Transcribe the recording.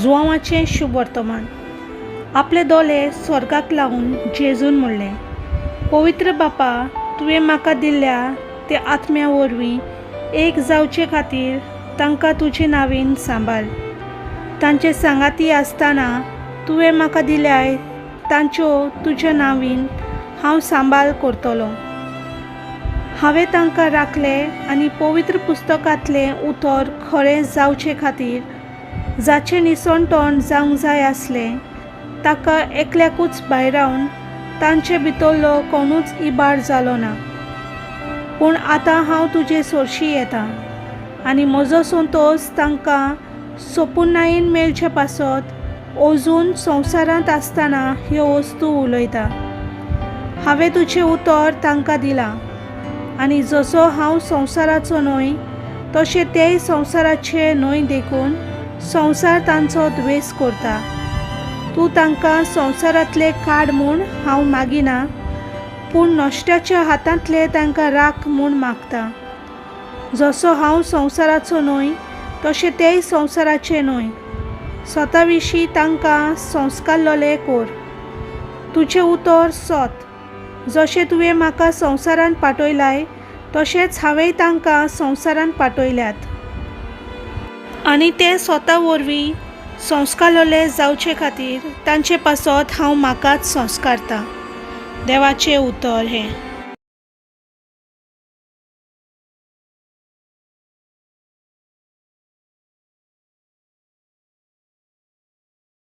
जुवांवाचें शुभवर्तमान. आपले दोले स्वर्गाक लावन जेजून म्हणलें, पवित्र बापा, तुवें म्हाका दिल्ल्या त्या आत्म्या वरवीं एक जावचे खातीर तांकां तुजे नांवेन सांबाळ. तांचे सांगाती आसतना तुवें म्हाका दिल्याय तांच्यो तुज्या नांवीन हांव सांबाळ करतलो. हांवें तांकां राखले आनी पवित्र पुस्तकांतलें उतर खरें जावचे खातीर जाचें निसणटण जावंक जाय आसलें ताका एकल्याकूच भायरावन तांचे भितरलो कोणूच इबाड जालो ना. पूण आतां हांव तुजे सरशीं येतां आनी म्हजो संतोश तांकां सोपुर्णायेन मेळचे पासत अजून संवसारांत आसतना ह्यो वस्तू उलयता. हांवें तुजें उतर तांकां दिलां आनी जसो हांव संवसाराचो न्हय तशें तेय संवसाराचे न्हय देखून संवसार तांचो द्वेस करता. तूं तांकां संवसारांतले काड म्हूण हांव मागिना, पूण नश्ट्याच्या हातांतले तांकां राख म्हूण मागता. जसो हांव संवसाराचो न्हय तशें तेय संवसाराचे न्हय. स्वता विशीं तांकां संस्कारलेले कर. तुजें उतर सत. जशें तुवें म्हाका संवसारांत पाठयलाय तशेंच हांवेंय तांकां संवसारांत पाठयल्यात. आनी ते स्वता वरवीं संस्कारलेले जावचे खातीर तांचे पासत हांव म्हाकाच संस्कारतां. देवाचें उतर हें.